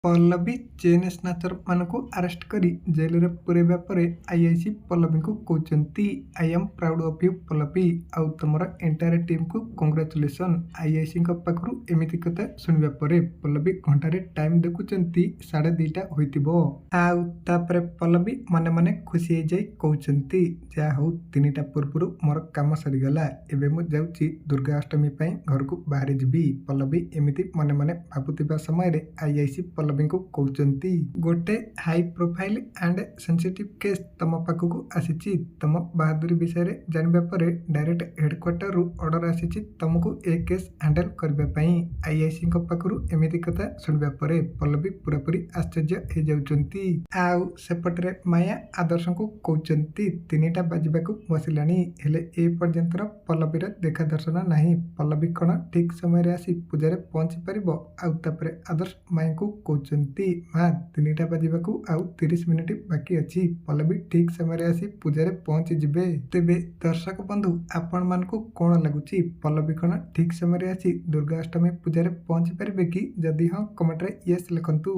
Pallavi chain ସ୍ନାଚରମାନଙ୍କୁ arrest କରି ଜେଲରେ ପୁରାଇବା ପରେ ଆଇଆଇସି ପଲ୍ଲବୀଙ୍କୁ କହୁଛନ୍ତି, "I am proud of you, Pallavi। ଆଉ ତମର ଏଣ୍ଟାୟାର ଟିମ୍କୁ କଂଗ୍ରାଚୁଲେସନ୍।" ଆଇଆଇସିଙ୍କ ପାଖରୁ ଏମିତି କଥା ଶୁଣିବା ପରେ ପଲ୍ଲବୀ ଘଣ୍ଟାରେ ଟାଇମ୍ ଦେଖୁଛନ୍ତି, 2:30 ହୋଇଥିବ। ଆଉ ତାପରେ ପଲ୍ଲବୀ ମନେ ମନେ ଖୁସି ହେଇଯାଇ କହୁଛନ୍ତି, "ଯାହା ହଉ, 3ଟା ପୂର୍ବରୁ ମୋର କାମ ସରିଗଲା। ଏବେ ମୁଁ ଯାଉଛି, ଦୁର୍ଗା ଅଷ୍ଟମୀ ପାଇଁ ଘରକୁ ବାହାରି ଯିବି।" ପଲ୍ଲବୀ ଏମିତି ମନେ ମନେ ଭାବୁଥିବା ସମୟରେ ଆଇଆଇସି ପଲ୍ଲବୀଙ୍କୁ କହୁଛନ୍ତି, "ଗୋଟେ high profile and sensitive case ତମ ପାଖକୁ ଆସିଛି। ତମ ବାହାଦୁରୀ ବିଷୟରେ ଜାଣିବା ପରେ ଡାଇରେକ୍ଟ ହେଡକ୍ୱାର୍ଟରରୁ ଅର୍ଡର ଆସିଛି ତମକୁ ଏ କେସ୍ ହ୍ୟାଣ୍ଡେଲ କରିବା ପାଇଁ।" ଆଇଆଇସିଙ୍କ ପାଖରୁ ଏମିତି କଥା ଶୁଣିବା ପରେ ପଲ୍ଲବୀ ପୂରାପୂରି ଆଶ୍ଚର୍ଯ୍ୟ ହେଇଯାଉଛନ୍ତି। ଆଉ ସେପଟରେ ମାୟା ଆଦର୍ଶଙ୍କୁ କହୁଛନ୍ତି, "3ଟା ବାଜିବାକୁ ବସିଲାଣି, ହେଲେ ଏ ପର୍ଯ୍ୟନ୍ତ ପଲ୍ଲବୀର ଦେଖା ଦର୍ଶନ ନାହିଁ। ପଲ୍ଲବୀ କଣ ଠିକ୍ ସମୟରେ ଆସି ପୂଜାରେ ପହଞ୍ଚି ପାରିବ?" ଆଉ ତାପରେ ଆଦର୍ଶ ମାୟାଙ୍କୁ କହୁଛନ୍ତି, "ମା, 3ଟା ବାଜିବାକୁ ଆଉ 30 ମିନିଟ୍ ବାକି ଅଛି। ପଲ୍ଲବୀ ଠିକ୍ ସମୟରେ ଆସି ପୂଜାରେ ପହଞ୍ଚିଯିବେ।" ତେବେ ଦର୍ଶକ ବନ୍ଧୁ, ଆପଣମାନଙ୍କୁ କଣ ଲାଗୁଛି, ପଲ୍ଲବୀ କଣ ଠିକ୍ ସମୟରେ ଆସି ଦୁର୍ଗା ଅଷ୍ଟମୀ ପୂଜାରେ ପହଞ୍ଚି ପାରିବେ କି? ଯଦି ହଁ, କମେଣ୍ଟରେ ୟେସ୍ ଲେଖନ୍ତୁ।